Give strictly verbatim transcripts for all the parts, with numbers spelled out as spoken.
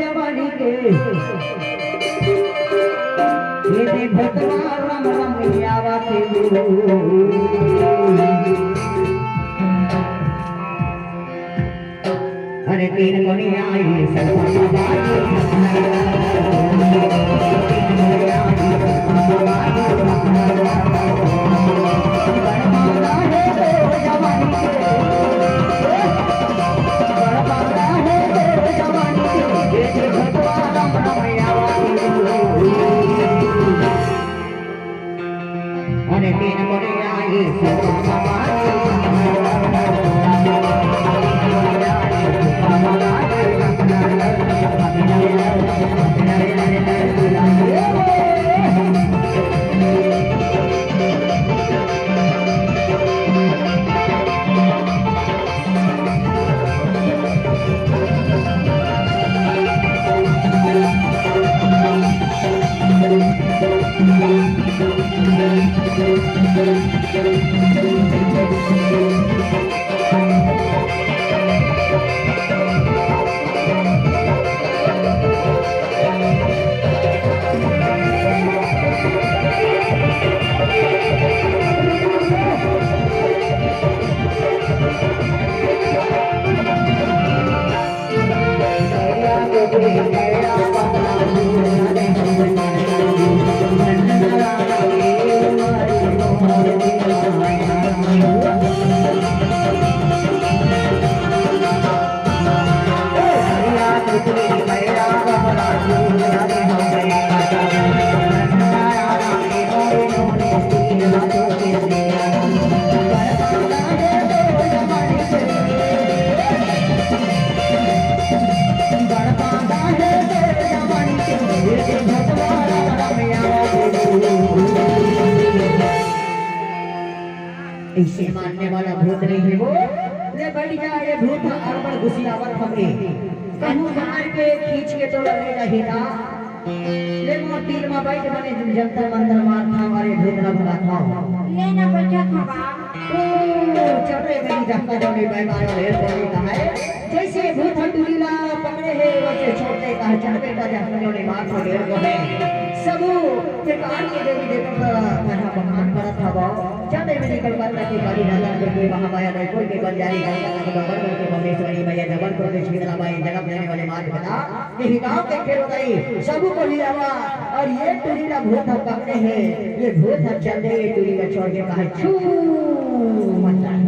जवानी के, ये दे भतवा रम रम आवत हे। अरे तीन कोनिया ये सब अइसे मानने वाला भूत नहीं हे वो। ले बैठ जा, ये भूत अड़बड़ गुसियावत हवे। कहूँ मार के खींच के तो लगे रही ना। ले मोर तीर मा बैठ, बने जंतर मंतर मार था, हमारे भूत ना भगा था। ले ना बैठा था बा। ओ, चल रे, मेरी जंतर जो नहीं भाई मारो, ढेर बोली का है। जइसे भूत ह टूरी ला पकड़े हे, वइसे छोड़ दे कहे, "चल बेटा, जा, हमने मार को ढेर को है।" सबू प्रकार के देवी देवता का कथा बखान करत हवो। चल देवी निकल कर ताकि काली राधा के कोई महामाया रायपुर के बंजारी गंगा का बराबर करके भुवनेश्वरी मैया जबलपुर के शीतला माई जगत लेने वाले माँ के पिता यही गाँव के खेल बताई, सबू को ले आवा। और ये टूरी ला भूत ह पकड़े हे, ये भूत ह चल दे, ये टूरी ला छोड़ के कहे, "छू मत।"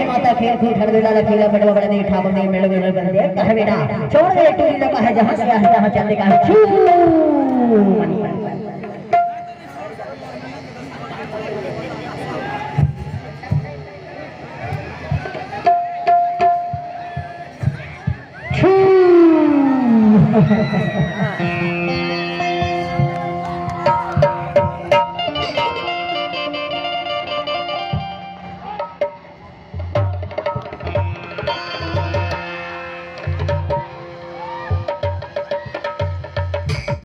माता खेल खेल हर बेला लखीला बड़वा बड़ने ठाकुर ने मेल मेल बन दे कह बेटा। छोड़ दे टूरी लगा है जहाँ से है जहाँ चलने का है। छू। छू।